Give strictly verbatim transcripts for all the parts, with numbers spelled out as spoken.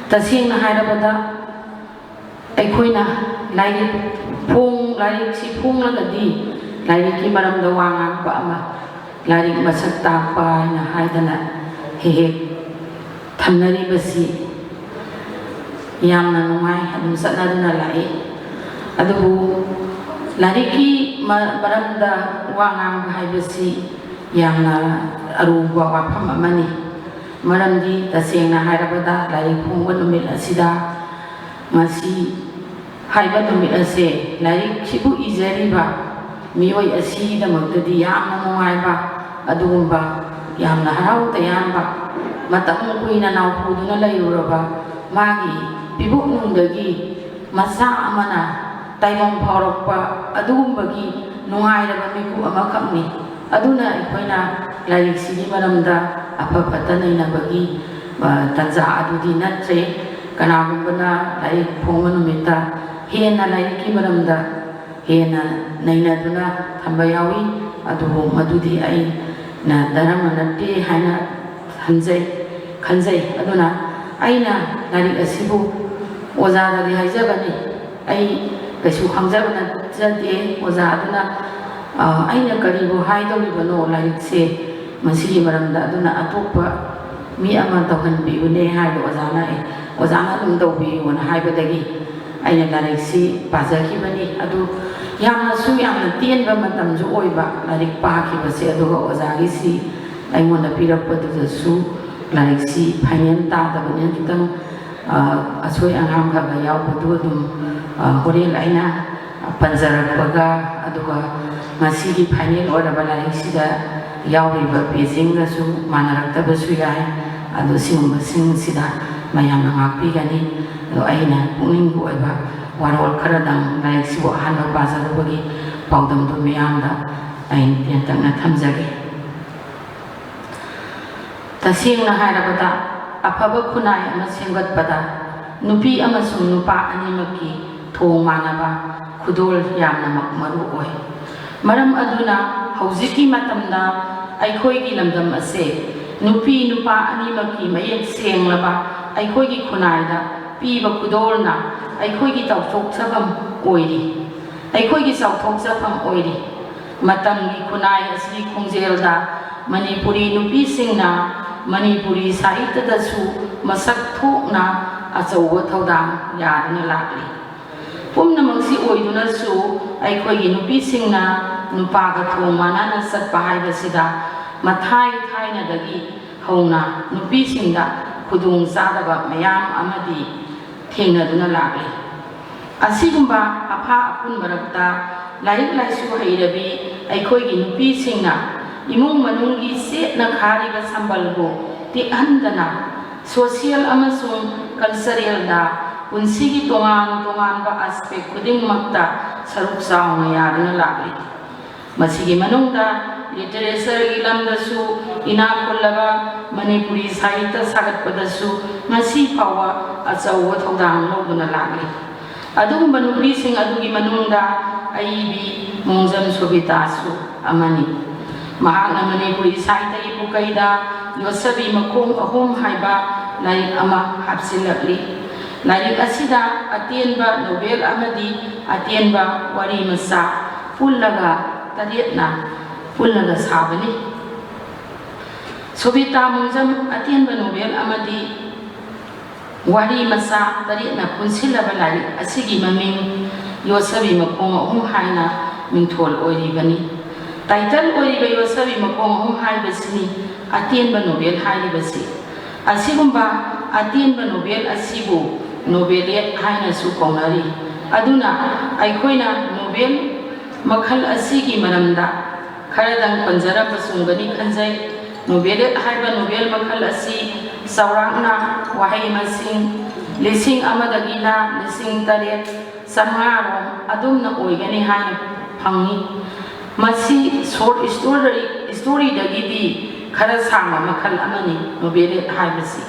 ꯇꯁꯦꯡꯅ ꯍꯥꯏꯔꯕꯗ, ꯑꯩꯈꯣꯏꯅ ꯂꯥꯏꯔꯤꯛ ꯐꯣꯡ-, ꯂꯥꯏꯔꯤꯛꯁꯤ ꯐꯣꯡꯂꯒꯗꯤ ꯂꯥꯏꯔꯤꯛꯀꯤ ꯃꯔꯝꯗ ꯋꯥ ꯉꯥꯡꯕ ꯑꯃ, ꯂꯥꯏꯔꯤꯛ ꯃꯁꯛ ꯇꯥꯛꯄ ꯍꯥꯏꯅ ꯍꯥꯏꯗꯅ ꯍꯦꯛ ꯍꯦꯛ ꯊꯝꯅꯔꯤꯕꯁꯤ ꯌꯥꯝꯅ ꯅꯨꯡꯉꯥꯏ, ꯑꯗꯨꯝ ꯆꯠꯅꯗꯨꯅ ꯂꯥꯛꯏ꯫ ꯑꯗꯨꯕꯨ ꯂꯥꯏꯔꯤꯛꯀꯤ ꯃ-, ꯃꯔꯝꯗ ꯋꯥ ꯉꯥꯡꯕ ꯍꯥꯏꯕꯁꯤ ꯌꯥꯝꯅ ꯑꯔꯨꯕ ꯋꯥꯐꯝ ꯑꯃꯅꯤ꯫ ꯃꯔꯝꯗꯤ ꯇꯁꯦꯡꯅ ꯍꯥꯏꯔꯕꯗ ꯂꯥꯏꯔꯤꯛ ꯐꯣꯡꯕ ꯅꯨꯃꯤꯠ ꯑꯁꯤꯗ ꯉꯁꯤ ꯍꯥꯏꯕ ꯅꯨꯃꯤꯠ ꯑꯁꯦ ꯂꯥꯏꯔꯤꯛꯁꯤꯕꯨ ꯏꯖꯔꯤꯕ ꯃꯤꯑꯣꯏ ꯑꯁꯤꯒꯤꯗꯃꯛꯇꯗꯤ ꯌꯥꯝꯅ ꯅꯨꯡꯉꯥꯏꯕ ꯑꯗꯨꯒꯨꯝꯕ, ꯌꯥꯝꯅ ꯍꯔꯥꯎ ꯇꯌꯥꯝꯕ, ꯃꯇꯝ ꯀꯨꯏꯅ ꯅꯥꯎꯄꯨꯗꯨꯅ ꯂꯩꯔꯨꯔꯕ ꯃꯥꯒꯤ ꯄꯤꯕꯨꯛꯅꯨꯡꯗꯒꯤ ꯃꯆꯥ ꯑꯃꯅ ꯇꯥꯏꯕꯪ ꯐꯥꯎꯔꯛꯄ ꯑꯗꯨꯒꯨꯝꯕꯒꯤ ꯅꯨꯡꯉꯥꯏꯔꯕ ꯃꯤꯀꯨꯞ ꯑꯃꯈꯛꯅꯤ꯫ ꯑꯗꯨꯅ ꯑꯩꯈꯣꯏꯅ ꯂꯥꯏꯔꯤꯛꯁꯤꯒꯤ ꯃꯔꯝꯗ ꯑꯐ ꯐꯠꯇ ꯅꯩꯅꯕꯒꯤ, ꯑ, ꯇꯥꯟꯖꯥ ꯑꯗꯨꯗꯤ ꯅꯠꯇ꯭ꯔꯦ꯫ ꯀꯅꯥꯒꯨꯝꯕꯅ ꯂꯥꯏꯔꯤꯛ ꯐꯣꯡꯕ ꯅꯨꯃꯤꯠꯇ ꯍꯦꯟꯅ ꯂꯥꯏꯔꯤꯛꯀꯤ ꯃꯔꯝꯗ ꯍꯦꯟꯅ ꯅꯩꯅꯗꯨꯅ ꯊꯝꯕ ꯌꯥꯎꯏ꯫ ꯑꯗꯨꯕꯨ ꯃꯗꯨꯗꯤ ꯑꯩꯅ ꯙꯔꯃ ꯅꯠꯇꯦ ꯍꯥꯏꯅ ꯈꯟꯖꯩ, ꯈꯟꯖꯩ꯫ ꯑꯗꯨꯅ ꯑꯩꯅ ꯂꯥꯏꯔꯤꯛ ꯑꯁꯤꯕꯨ ꯑꯣꯖꯥꯗꯗꯤ ꯍꯥꯏꯖꯒꯅꯤ, ꯑꯩ ꯀꯩꯁꯨ ꯈꯪꯖꯕ ꯅꯠꯆꯗꯦ꯫ ꯑꯣꯖꯥ ꯑꯗꯨꯅ, ꯑ, "ꯑꯩꯅ ꯀꯔꯤꯕꯨ ꯍꯥꯏꯗꯧꯔꯤꯕꯅꯣ ꯂꯥꯏꯔꯤꯛꯁꯦ ꯃꯁꯤꯒꯤ ꯃꯔꯝꯗ?" ꯑꯗꯨꯅ ꯑꯇꯣꯞꯄ ꯃꯤ ꯑꯃ ꯇꯧꯍꯟꯕꯤꯌꯨꯅꯦ ꯍꯥꯏꯕ ꯑꯣꯖꯥꯅ, ꯑꯩ, "ꯑꯣꯖꯥꯅ ꯑꯗꯨꯝ ꯇꯧꯕꯤꯌꯨꯅ" ꯍꯥꯏꯕꯗꯒꯤ ꯑꯩꯅ ꯂꯥꯏꯔꯤꯛꯁꯤ ꯄꯥꯖꯈꯤꯕꯅꯤ꯫ ꯑꯗꯨ ꯌꯥꯝꯅꯁꯨ ꯌꯥꯝꯅ ꯇꯦꯟꯕ ꯃꯇꯝꯁꯨ ꯑꯣꯏꯕ ꯂꯥꯏꯔꯤꯛ ꯄꯥꯈꯤꯕꯁꯦ꯫ ꯑꯗꯨꯒ ꯑꯣꯖꯥꯒꯤꯁꯤ ꯑꯩꯉꯣꯟꯗ ꯄꯤꯔꯛꯄꯗꯨꯗꯁꯨ ꯂꯥꯏꯔꯤꯛꯁꯤ ꯐꯥꯏꯅꯦꯜ ꯇꯥꯗꯕꯅꯤꯅ ꯈꯤꯇꯪ, ꯑ, ꯑꯁꯣꯏ ꯑꯉꯥꯝ ꯈꯔ ꯈꯔ ꯌꯥꯎꯕꯗꯨ ꯑꯗꯨꯝ, ꯑ, ꯍꯣꯔꯦꯟ ꯑꯩꯅ ꯄꯟꯖꯔꯛꯄꯒ, ꯑꯗꯨꯒ ꯉꯁꯤꯒꯤ ꯐꯥꯏꯅꯦꯜ ꯑꯣꯏꯔꯕ ꯂꯥꯏꯔꯤꯛꯁꯤꯗ ꯌꯥꯎꯔꯤꯕ ꯄꯦꯖꯤꯡꯒꯁꯨ ꯃꯥꯟꯅꯔꯛꯇꯕꯁꯨ ꯌꯥꯏ꯫ ꯑꯗꯨ ꯁꯤꯒꯨꯝꯕꯁꯤꯡꯁꯤꯗ ꯃꯌꯥꯝꯅ ꯉꯥꯛꯄꯤꯒꯅꯤ꯫ ꯑꯗꯣ ꯑꯩꯅ ꯄꯨꯛꯅꯤꯡꯒꯤ ꯑꯣꯏꯕ ꯋꯥꯔꯣꯜ ꯈꯔꯗꯪ ꯂꯥꯏꯔꯤꯛꯁꯤꯕꯨ ꯑꯍꯥꯟꯕ ꯄꯥꯖꯔꯨꯕꯒꯤ ꯄꯥꯎꯗꯝꯗꯨ ꯃꯤꯌꯥꯝꯗ ꯑꯩ ꯇꯦꯟꯇꯛꯅ ꯊꯝꯖꯒꯦ꯫ ꯇꯁꯦꯡꯅ ꯍꯥꯏꯔꯕꯗ, ꯑꯐꯕ ꯈꯨꯟꯅꯥꯏ ꯑꯃ ꯁꯦꯝꯒꯠꯄꯗ ꯅꯨꯄꯤ ꯑꯃꯁꯨꯡ ꯅꯨꯄꯥ ꯑꯅꯤꯃꯛꯀꯤ ꯊꯣꯡ ꯃꯥꯟꯅꯕ ꯈꯨꯗꯣꯜ ꯌꯥꯝꯅꯃꯛ ꯃꯔꯨ ꯑꯣꯏ꯫ ꯃꯔꯝ ꯑꯗꯨꯅ ꯍꯧꯖꯤꯛꯀꯤ ꯃꯇꯝꯗ ꯑꯩꯈꯣꯏꯒꯤ ꯂꯝꯗꯝ ꯑꯁꯦ ꯅꯨꯄꯤ ꯅꯨꯄꯥ ꯑꯅꯤꯃꯛꯀꯤ ꯃꯌꯦꯛ ꯁꯦꯡꯂꯕ ꯑꯩꯈꯣꯏꯒꯤ ꯈꯨꯟꯅꯥꯏꯗ ꯄꯤꯕ ꯈꯨꯗꯣꯜꯅ ꯑꯩꯈꯣꯏꯒꯤ ꯆꯥꯎꯊꯣꯛꯆꯐꯝ ꯑꯣꯏꯔꯤ꯫ ꯑꯩꯈꯣꯏꯒꯤ ꯆꯥꯎꯊꯣꯛꯆꯐꯝ ꯑꯣꯏꯔꯤ꯫ ꯃꯇꯝꯒꯤ ꯈꯨꯟꯅꯥꯏ ꯑꯁꯤꯒꯤ ꯈꯣꯡꯖꯦꯜꯗ ꯃꯅꯤꯄꯨꯔꯤ ꯅꯨꯄꯤꯁꯤꯡꯅ ꯃꯅꯤꯄꯨꯔꯤ ꯁꯥꯍꯤꯇ꯭ꯌꯗꯁꯨ ꯃꯁꯛ ꯊꯣꯛꯅ ꯑꯆꯧꯕ ꯊꯧꯗꯥꯡ ꯌꯥꯗꯨꯅ ꯂꯥꯛꯂꯤ꯫ ꯄꯨꯝꯅꯃꯛꯁꯤ ꯑꯣꯏꯗꯨꯅꯁꯨ ꯑꯩꯈꯣꯏꯒꯤ ꯅꯨꯄꯤꯁꯤꯡꯅ ꯅꯨꯄꯥꯒ ꯊꯣꯡ ꯃꯥꯟꯅꯅ ꯆꯠꯄ ꯍꯥꯏꯕꯁꯤꯗ ꯃꯊꯥꯏ ꯊꯥꯏꯅꯗꯒꯤ ꯍꯧꯅ ꯅꯨꯄꯤꯁꯤꯡꯗ ꯈꯨꯗꯣꯡ ꯆꯥꯗꯕ ꯃꯌꯥꯝ ꯑꯃꯗꯤ ꯊꯦꯡꯅꯗꯨꯅ ꯂꯥꯛꯂꯤ꯫ ꯑꯁꯤꯒꯨꯝꯕ ꯑꯐꯥ ꯑꯐꯨꯟ ꯃꯔꯛꯇ ꯂꯥꯏꯔꯤꯛ ꯂꯥꯏꯁꯨ ꯍꯩꯔꯕꯤ ꯑꯩꯈꯣꯏꯒꯤ ꯅꯨꯄꯤꯁꯤꯡꯅ ꯏꯃꯨꯡ ꯃꯅꯨꯡꯒꯤ ꯆꯦꯠꯅ ꯈꯥꯔꯤꯕ ꯁꯝꯕꯜꯕꯨ ꯇꯦꯛꯍꯟꯗꯅ social ꯑꯃꯁꯨꯡ culturalꯗ ꯄꯨꯟꯁꯤꯒꯤ ꯇꯣꯉꯥꯟ ꯇꯣꯉꯥꯟꯕ aspect ꯈꯨꯗꯤꯡꯃꯛꯇ ꯁꯔꯨꯛ ꯆꯥꯎꯅ ꯌꯥꯗꯨꯅ ꯂꯥꯛꯂꯤ꯫ ꯃꯁꯤꯒꯤ ꯃꯅꯨꯡꯗ literatureꯒꯤ ꯂꯝꯗꯁꯨ ꯏꯅꯥꯛ ꯈꯨꯜꯂꯕ ꯃꯅꯤꯄꯨꯔꯤ ꯁꯥꯍꯤꯇ꯭ꯌ ꯁꯥꯒꯠꯄꯗꯁꯨ ꯉꯁꯤ ꯐꯥꯎꯕ ꯑꯆꯧꯕ ꯊꯧꯗꯥꯡ ꯂꯧꯗꯨꯅ ꯂꯥꯛꯂꯤ꯫ ꯑꯗꯨꯒꯨꯝꯕ ꯅꯨꯄꯤꯁꯤꯡ ꯑꯗꯨꯒꯤ ꯃꯅꯨꯡꯗ ꯑꯏꯕꯤ ꯃꯣꯡꯖꯝ ꯁꯣꯕꯤꯇꯥꯁꯨ ꯑꯃꯅꯤ꯫ ꯃꯍꯥꯛꯅ ꯃꯅꯤꯄꯨꯔꯤ ꯁꯥꯍꯤꯇ꯭ꯌꯒꯤ ꯄꯨꯀꯩꯗ ꯌꯣꯠꯁꯕꯤ ꯃꯈꯣꯡ ꯑꯍꯨꯝ ꯍꯥꯏꯕ ꯂꯥꯏꯔꯤꯛ ꯑꯃ ꯍꯥꯞꯆꯤꯜꯂꯛꯂꯤ꯫ ꯂꯥꯏꯔꯤꯛ ꯑꯁꯤꯗ ꯑꯇꯦꯟꯕ novel ꯑꯃꯗꯤ ꯑꯇꯦꯟꯕ ꯋꯥꯔꯤ ꯃꯆꯥ ꯄꯨꯜꯂꯒ ꯇꯔꯦꯠꯅ ꯄꯨꯜꯂꯒ ꯁꯥꯕꯅꯤ꯫ ꯁꯣꯕꯤꯇꯥ ꯃꯣꯡꯖꯝ ꯑꯇꯦꯟꯕ novel ꯑꯃꯗꯤ ꯋꯥꯔꯤ ꯃꯆꯥ ꯇꯔꯦꯠꯅ ꯄꯨꯟꯁꯤꯜꯂꯕ ꯂꯥꯏꯔꯤꯛ ꯑꯁꯤꯒꯤ ꯃꯃꯤꯡ ꯌꯣꯠꯁꯕꯤ ꯃꯈꯣꯡ ꯑꯍꯨꯝ ꯍꯥꯏꯅ ꯃꯤꯡꯊꯣꯜ ꯑꯣꯏꯔꯤꯕꯅꯤ꯫ Title ꯑꯣꯏꯔꯤꯕ ꯌꯣꯠꯁꯕꯤ ꯃꯈꯣꯡ ꯑꯍꯨꯝ ꯍꯥꯏꯕꯁꯤꯅꯤ ꯑꯇꯦꯟꯕ novel ꯍꯥꯏꯔꯤꯕꯁꯤ꯫ ꯑꯁꯤꯒꯨꯝꯕ ꯑꯇꯦꯟꯕ novel ꯑꯁꯤꯕꯨ novelette ꯍꯥꯏꯅꯁꯨ ꯀꯧꯅꯔꯤ꯫ ꯑꯗꯨꯅ ꯑꯩꯈꯣꯏꯅ novel ꯃꯈꯜ ꯑꯁꯤꯒꯤ ꯃꯔꯝꯗ ꯈꯔꯗꯪ ꯄꯟꯖꯔꯝꯕ ꯆꯨꯝꯒꯅꯤ ꯈꯟꯖꯩ꯫ Novelette ꯍꯥꯏꯕ novel ꯃꯈꯜ ꯑꯁꯤ ꯆꯥꯎꯔꯥꯛꯅ ꯋꯥꯍꯩ ꯃꯁꯤꯡ ꯂꯤꯁꯤꯡ ꯑꯃꯗꯒꯤꯅ ꯂꯤꯁꯤꯡ ꯇꯔꯦꯠ ꯆꯥꯝꯃꯉꯥꯔꯣꯝ ꯑꯗꯨꯝꯅ ꯑꯣꯏꯒꯅꯤ ꯍꯥꯏꯅ ꯐꯪꯏ꯫ ꯃꯁꯤ short story, storyꯗꯒꯤꯗꯤ ꯈꯔ ꯁꯥꯡꯕ ꯃꯈꯜ ꯑꯃꯅꯤ novelette ꯍꯥꯏꯕꯁꯤ꯫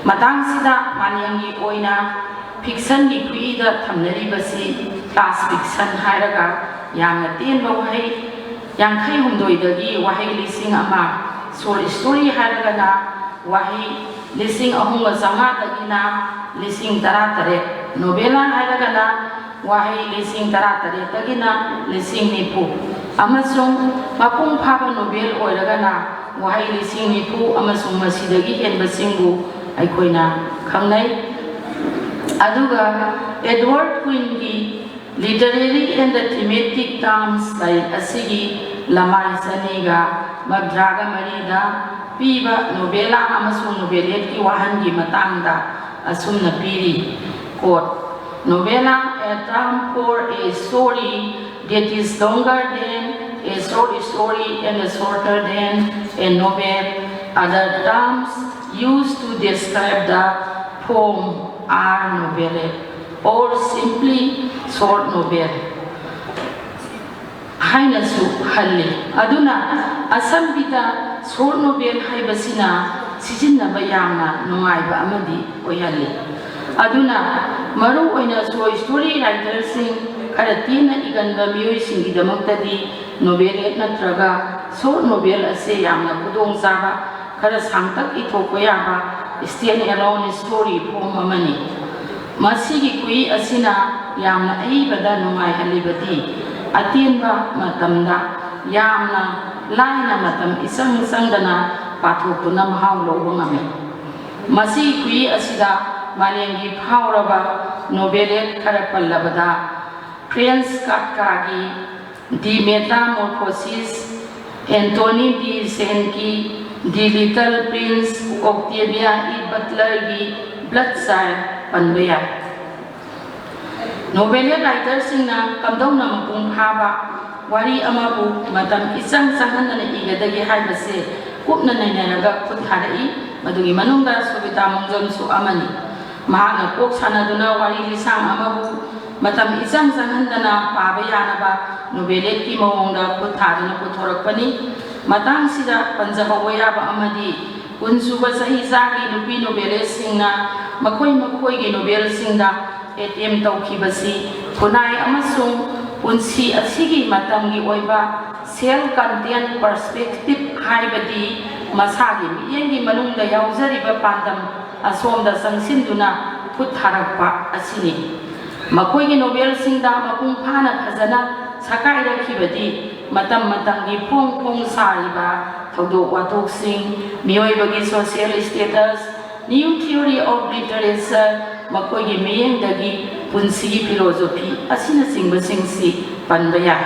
ꯃꯇꯥꯡꯁꯤꯗ ꯃꯥꯂꯦꯝꯒꯤ ꯑꯣꯏꯅ fictionꯒꯤ ꯈꯨꯠꯏꯗ ꯊꯝꯅꯔꯤꯕꯁꯤ class fiction ꯍꯥꯏꯔꯒ ꯌꯥꯝꯅ ꯇꯦꯟꯕ ꯋꯥꯍꯩ ꯌꯥꯡꯈꯩ ꯍꯨꯝꯗꯣꯏꯗꯒꯤ ꯋꯥꯍꯩ ꯂꯤꯁꯤꯡ ꯑꯃ, short story ꯍꯥꯏꯔꯒꯅ ꯋꯥꯍꯩ ꯂꯤꯁꯤꯡ ꯑꯍꯨꯝꯒ ꯆꯥꯝꯃꯉꯥꯗꯒꯤꯅ ꯂꯤꯁꯤꯡ ꯇꯔꯥꯇꯔꯦꯠ, novella ꯍꯥꯏꯔꯒꯅ ꯋꯥꯍꯩ ꯂꯤꯁꯤꯡ ꯇꯔꯥꯇꯔꯦꯠꯇꯒꯤꯅ ꯂꯤꯁꯤꯡ ꯅꯤꯐꯨ, ꯑꯃꯁꯨꯡ ꯃꯄꯨꯡ ꯐꯥꯕ novel ꯑꯣꯏꯔꯒꯅ ꯋꯥꯍꯩ ꯂꯤꯁꯤꯡ ꯅꯤꯐꯨ ꯑꯃꯁꯨꯡ ꯃꯁꯤꯗꯒꯤ ꯍꯦꯟꯕꯁꯤꯡꯕꯨ ꯑꯩꯈꯣꯏꯅ ꯈꯪꯅꯩ꯫ ꯑꯗꯨꯒ Edward Quinnꯒꯤ Literary and the Thematic Terms ꯂꯥꯏꯔꯤꯛ ꯑꯁꯤꯒꯤ ꯂꯃꯥꯏ ꯆꯅꯤꯒ ꯃꯧꯗ꯭ꯔꯥꯒ ꯃꯔꯤꯗ ꯄꯤꯕ novella ꯑꯃꯁꯨꯡ novelletteꯀꯤ ꯋꯥꯍꯟꯒꯤ ꯃꯇꯥꯡꯗ ꯑꯁꯨꯝꯅ ꯄꯤꯔꯤ, quote, "Novella, a term for a story that is longer than a short story and shorter than a novel. Other terms used to describe the form are novelette or simply short novel" ꯍꯥꯏꯅꯁꯨ ꯍꯜꯂꯤ꯫ ꯑꯗꯨꯅ ꯑꯁꯝꯕꯤꯗ short novel ꯍꯥꯏꯕꯁꯤꯅ ꯁꯤꯖꯤꯟꯅꯕ ꯌꯥꯝꯅ ꯅꯨꯡꯉꯥꯏꯕ ꯑꯃꯗꯤ ꯑꯣꯏꯍꯜꯂꯤ꯫ ꯑꯗꯨꯅ ꯃꯔꯨꯑꯣꯏꯅ short story writerꯁꯤꯡ ꯈꯔ ꯇꯦꯟꯅ ꯏꯒꯟꯕ ꯃꯤꯑꯣꯏꯁꯤꯡꯒꯤꯗꯃꯛꯇꯗꯤ novelette ꯅꯠꯇ꯭ꯔꯒ short novel ꯑꯁꯤ ꯌꯥꯝꯅ ꯈꯨꯗꯣꯡꯆꯥꯕ, ꯈꯔ ꯁꯥꯡꯇꯛ ꯏꯊꯣꯛꯄ ꯌꯥꯕ stand alone story form ꯑꯃꯅꯤ꯫ ꯃꯁꯤꯒꯤ ꯈꯨꯏ ꯑꯁꯤꯅ ꯌꯥꯝꯅ ꯑꯏꯕꯗ ꯅꯨꯡꯉꯥꯏꯍꯜꯂꯤꯕꯗꯤ ꯑꯇꯦꯟꯕ ꯃꯇꯝꯗ ꯌꯥꯝꯅ ꯂꯥꯏꯅ ꯃꯇꯝ ꯏꯆꯪ ꯆꯪꯗꯅ ꯄꯥꯊꯣꯛꯇꯨꯅ ꯃꯍꯥꯎ ꯂꯧꯕ ꯉꯝꯃꯤ꯫ ꯃꯁꯤꯒꯤ ꯈꯨꯏ ꯑꯁꯤꯗ ꯃꯥꯂꯦꯝꯒꯤ ꯐꯥꯎꯔꯕ novelette ꯈꯔ ꯄꯜꯂꯕꯗ Franz Kafkaꯒꯤ The Metamorphosis, Antoine de Saint-Exupéryꯒꯤ The Little Prince, Octavia E. Butlerꯒꯤ Blood Child ꯄꯟꯕ ꯌꯥꯏ꯫ Novelette writerꯁꯤꯡꯅ ꯀꯝꯗꯧꯅ ꯃꯄꯨꯡ ꯐꯥꯕ ꯋꯥꯔꯤ ꯑꯃꯕꯨ ꯃꯇꯝ ꯏꯆꯪ ꯆꯪꯍꯟꯗꯅ ꯏꯒꯗꯒꯦ ꯍꯥꯏꯕꯁꯦ ꯀꯨꯞꯅ ꯅꯩꯅꯔꯒ ꯈꯨꯠ ꯊꯥꯔꯛꯏ꯫ ꯃꯗꯨꯒꯤ ꯃꯅꯨꯡꯗ ꯁꯣꯕꯤꯇꯥ ꯃꯨꯡꯖꯝꯁꯨ ꯑꯃꯅꯤ꯫ ꯃꯍꯥꯛꯅ ꯀꯣꯛ ꯁꯥꯟꯅꯗꯨꯅ ꯋꯥꯔꯤ ꯂꯤꯁꯥꯡ ꯑꯃꯕꯨ ꯃꯇꯝ ꯏꯆꯪ ꯆꯪꯍꯟꯗꯅ ꯄꯥꯕ ꯌꯥꯅꯕ novelletteꯀꯤ ꯃꯑꯣꯡꯗ ꯈꯨꯠ ꯊꯥꯗꯨꯅ ꯄꯨꯊꯣꯔꯛꯄꯅꯤ꯫ ꯃꯇꯥꯡꯁꯤꯗ ꯄꯟꯖꯍꯧꯕ ꯌꯥꯕ ꯑꯃꯗꯤ, ꯀꯨꯟꯁꯨꯕ ꯆꯍꯤꯆꯥꯒꯤ ꯅꯨꯄꯤ novelistꯁꯤꯡꯅ ꯃꯈꯣꯏ ꯃꯈꯣꯏꯒꯤ novelꯁꯤꯡꯗ attempt ꯇꯧꯈꯤꯕꯁꯤ ꯈꯨꯟꯅꯥꯏ ꯑꯃꯁꯨꯡ ꯄꯨꯟꯁꯤ ꯑꯁꯤꯒꯤ ꯃꯇꯝꯒꯤ ꯑꯣꯏꯕ self-contained perspective, ꯍꯥꯏꯕꯗꯤ ꯃꯁꯥꯒꯤ ꯃꯤꯠꯌꯦꯡꯒꯤ ꯃꯅꯨꯡꯗ ꯌꯥꯎꯖꯔꯤꯕ ꯄꯥꯟꯗꯝ ꯑꯁꯣꯝꯗ ꯆꯪꯁꯤꯟꯗꯨꯅ ꯈꯨꯠ ꯊꯥꯔꯛꯄ ꯑꯁꯤꯅꯤ꯫ ꯃꯈꯣꯏꯒꯤ ꯅꯣꯚꯦꯜꯁꯤꯡꯗ ꯃꯄꯨꯡ ꯐꯥꯅ ꯐꯖꯅ ꯁꯛꯀꯥꯏꯔꯛꯈꯤꯕꯗꯤ ꯃꯇꯝ ꯃꯇꯝꯒꯤ ꯐꯣꯡ ꯐꯣꯡ ꯁꯥꯔꯤꯕ ꯊꯧꯗꯣꯛ ꯋꯥꯊꯣꯛꯁꯤꯡ, ꯃꯤꯑꯣꯏꯕꯒꯤ social status, new theory of literature, ꯃꯈꯣꯏꯒꯤ ꯃꯤꯠꯌꯦꯡꯗꯒꯤ ꯄꯨꯟꯁꯤꯒꯤ philosophy ꯑꯁꯤꯅꯆꯤꯡꯕꯁꯤꯡꯁꯤ ꯄꯟꯕ ꯌꯥꯏ꯫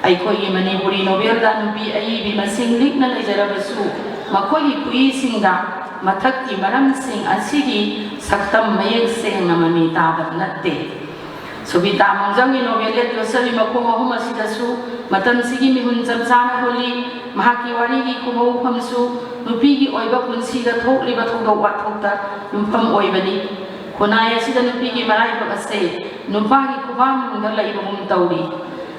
ꯑꯩꯈꯣꯏꯒꯤ ꯃꯅꯤꯄꯨꯔꯤ ꯅꯣꯚꯦꯜꯗ ꯅꯨꯄꯤ ꯑꯏꯕꯤ ꯃꯁꯤꯡ ꯂꯤꯛꯅ ꯂꯩꯖꯔꯕꯁꯨ, ꯃꯈꯣꯏꯒꯤ ꯈꯨꯏꯁꯤꯡꯗ ꯃꯊꯛꯀꯤ ꯃꯔꯝꯁꯤꯡ ꯑꯁꯤꯒꯤ ꯁꯛꯇꯝ ꯃꯌꯦꯛ ꯁꯦꯡꯅ ꯃꯃꯤ ꯇꯥꯗꯕ ꯅꯠꯇꯦ꯫ ꯁꯣꯕꯤꯇꯥ ꯃꯣꯡꯖꯝꯒꯤ ꯅꯣꯚꯦꯂꯦꯠ ꯌꯣꯠꯁꯕꯤ ꯃꯈꯣꯡ ꯑꯍꯨꯝ ꯑꯁꯤꯗꯁꯨ ꯃꯇꯝꯁꯤꯒꯤ ꯃꯤꯍꯨꯟ ꯆꯞ ꯆꯥꯅ ꯍꯣꯜꯂꯤ꯫ ꯃꯍꯥꯛꯀꯤ ꯋꯥꯔꯤꯒꯤ ꯈꯨꯍꯧꯐꯝꯁꯨ ꯅꯨꯄꯤꯒꯤ ꯑꯣꯏꯕ ꯄꯨꯟꯁꯤꯗ ꯊꯣꯛꯂꯤꯕ ꯊꯧꯗꯣꯛ ꯋꯥꯊꯣꯛꯇ ꯌꯨꯝꯐꯝ ꯑꯣꯏꯕꯅꯤ꯫ ꯈꯨꯟꯅꯥꯏ ꯑꯁꯤꯗ ꯅꯨꯄꯤꯒꯤ ꯃꯔꯥꯏꯕꯛ ꯑꯁꯦ ꯅꯨꯄꯥꯒꯤ ꯈꯨꯕꯥꯛꯃꯨꯡꯗ ꯂꯩꯕꯒꯨꯝ ꯇꯧꯔꯤ꯫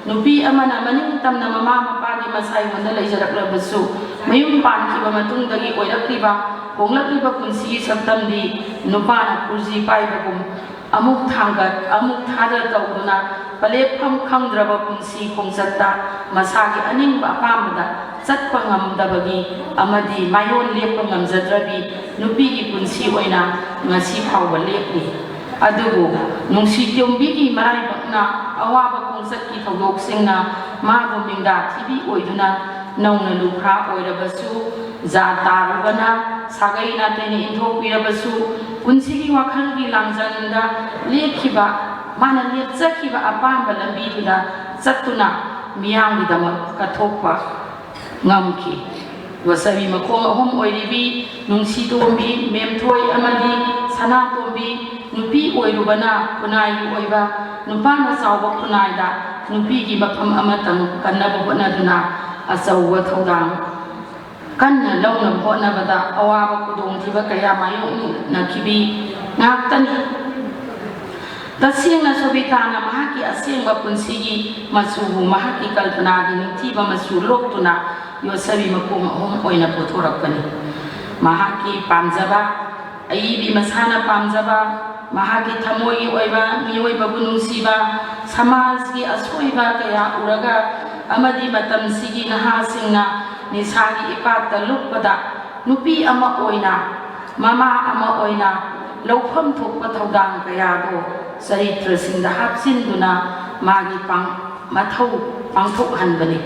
ꯅꯨꯄꯤ ꯑꯃꯅ ꯃꯅꯤꯡ ꯇꯝꯅ ꯃꯃꯥ ꯃꯄꯥꯒꯤ ꯃꯁꯥꯏꯑꯣꯟꯗ ꯂꯩꯖꯔꯛꯂꯕꯁꯨ, ꯃꯌꯨꯝ ꯄꯥꯟꯈꯤꯕ ꯃꯇꯨꯡꯗꯒꯤ ꯑꯣꯏꯔꯛꯂꯤꯕ ꯍꯣꯡꯂꯛꯂꯤꯕ ꯄꯨꯟꯁꯤꯒꯤ ꯁꯛꯇꯝꯗꯤ ꯅꯨꯄꯥꯅ ꯈꯨꯔꯖꯤ ꯄꯥꯏꯕꯒꯨꯝ ꯑꯃꯨꯛ ꯊꯥꯡꯒꯠ, ꯑꯃꯨꯛ ꯊꯥꯗ ꯇꯧꯗꯨꯅ ꯄꯂꯦꯠꯐꯝ ꯈꯪꯗ꯭ꯔꯕ ꯄꯨꯟꯁꯤ ꯈꯣꯡꯆꯠꯇ ꯃꯁꯥꯒꯤ ꯑꯅꯤꯡꯕ ꯑꯄꯥꯝꯕꯗ ꯆꯠꯄ ꯉꯝꯗꯕꯒꯤ ꯑꯃꯗꯤ ꯃꯥꯏꯑꯣꯟ ꯂꯦꯞꯄ ꯉꯝꯖꯗ꯭ꯔꯕꯤ ꯅꯨꯄꯤꯒꯤ ꯄꯨꯟꯁꯤ ꯑꯣꯏꯅ ꯉꯁꯤ ꯐꯥꯎꯕ ꯂꯦꯞꯂꯤ꯫ ꯑꯗꯨꯕꯨ ꯅꯨꯡꯁꯤ ꯇꯣꯝꯕꯤꯒꯤ ꯃꯔꯥꯏꯕꯛꯅ ꯑꯋꯥꯕ ꯈꯣꯡꯆꯠꯀꯤ ꯊꯧꯗꯣꯛꯁꯤꯡꯅ ꯃꯥꯕꯨ ꯃꯤꯡꯗꯥ ꯊꯤꯕꯤ ꯑꯣꯏꯗꯨꯅ ꯅꯧꯅ ꯂꯨꯈ꯭ꯔꯥ ꯑꯣꯏꯔꯕꯁꯨ, ꯖꯥꯠ ꯇꯥꯔꯨꯕꯅ ꯁꯥꯒꯩ ꯅꯥꯇꯩꯅ ꯏꯟꯊꯣꯛꯄꯤꯔꯕꯁꯨ, ꯄꯨꯟꯁꯤꯒꯤ ꯋꯥꯈꯜꯒꯤ ꯂꯥꯡꯖꯟꯗ ꯂꯦꯞꯈꯤꯕ, ꯃꯥꯅ ꯂꯦꯞꯆꯈꯤꯕ ꯑꯄꯥꯝꯕ ꯂꯝꯕꯤꯗꯨꯗ ꯆꯠꯇꯨꯅ ꯃꯤꯌꯥꯝꯒꯤꯗꯃꯛ ꯀꯠꯊꯣꯛꯄ ꯉꯝꯈꯤ꯫ ꯌꯣꯠꯁꯕꯤ ꯃꯈꯣꯡ ꯑꯍꯨꯝ ꯑꯣꯏꯔꯤꯕꯤ ꯅꯨꯡꯁꯤꯇꯣꯝꯕꯤ, ꯃꯦꯝꯊꯣꯏ ꯑꯃꯗꯤ ꯁꯅꯥꯇꯣꯝꯕꯤ ꯅꯨꯄꯤ ꯑꯣꯏꯔꯨꯕꯅ ꯈꯨꯟꯅꯥꯏꯒꯤ ꯑꯣꯏꯕ ꯅꯨꯄꯥꯅ ꯆꯥꯎꯕ ꯈꯨꯟꯅꯥꯏꯗ ꯅꯨꯄꯤꯒꯤ ꯃꯐꯝ ꯑꯃꯇꯪ ꯀꯟꯅꯕ ꯍꯣꯠꯅꯗꯨꯅ ꯑꯆꯧꯕ ꯊꯧꯗꯥꯡ ꯀꯟꯅ ꯂꯧꯅꯕ ꯍꯣꯠꯅꯕꯗ ꯑꯋꯥꯕ ꯈꯨꯗꯣꯡꯊꯤꯕ ꯀꯌꯥ ꯃꯥꯌꯣꯛꯅꯈꯤꯕꯤ ꯉꯥꯛꯇꯅꯤ꯫ ꯇꯁꯦꯡꯅ ꯁꯣꯕꯤꯇꯥꯅ ꯃꯍꯥꯛꯀꯤ ꯑꯁꯦꯡꯕ ꯄꯨꯟꯁꯤꯒꯤ ꯃꯆꯨꯕꯨ ꯃꯍꯥꯛꯀꯤ ꯀꯜꯄꯅꯥꯒꯤ ꯅꯤꯡꯊꯤꯕ ꯃꯆꯨ ꯂꯣꯛꯇꯨꯅ ꯌꯣꯠꯁꯕꯤ ꯃꯈꯣꯡ ꯑꯍꯨꯝ ꯑꯣꯏꯅ ꯄꯨꯊꯣꯔꯛꯄꯅꯤ꯫ ꯃꯍꯥꯛꯀꯤ ꯄꯥꯝꯖꯕ, ꯑꯏꯕꯤ ꯃꯁꯥꯅ ꯄꯥꯝꯖꯕ, ꯃꯍꯥꯛꯀꯤ ꯊꯃꯣꯏꯒꯤ ꯑꯣꯏꯕ, ꯃꯤꯑꯣꯏꯕꯕꯨ ꯅꯨꯡꯁꯤꯕ, ꯁꯃꯥꯖꯒꯤ ꯑꯁꯣꯏꯕ ꯀꯌꯥ ꯎꯔꯒ ꯑꯃꯗꯤ ꯃꯇꯝꯁꯤꯒꯤ ꯅꯍꯥꯁꯤꯡꯅ ꯅꯤꯁꯥꯒꯤ ꯏꯄꯥꯛꯇ ꯂꯨꯞꯄꯗ ꯅꯨꯄꯤ ꯑꯃ ꯑꯣꯏꯅ, ꯃꯃꯥ ꯑꯃ ꯑꯣꯏꯅ ꯂꯧꯐꯝ ꯊꯣꯛꯄ ꯊꯧꯗꯥꯡ ꯀꯌꯥꯗꯣ ꯆꯔꯤꯇ꯭ꯔꯁꯤꯡꯗ ꯍꯥꯞꯆꯤꯟꯗꯨꯅ ꯃꯥꯒꯤ ꯄꯥꯡ-, ꯃꯊꯧ ꯄꯥꯡꯊꯣꯛꯍꯟꯕꯅꯤ꯫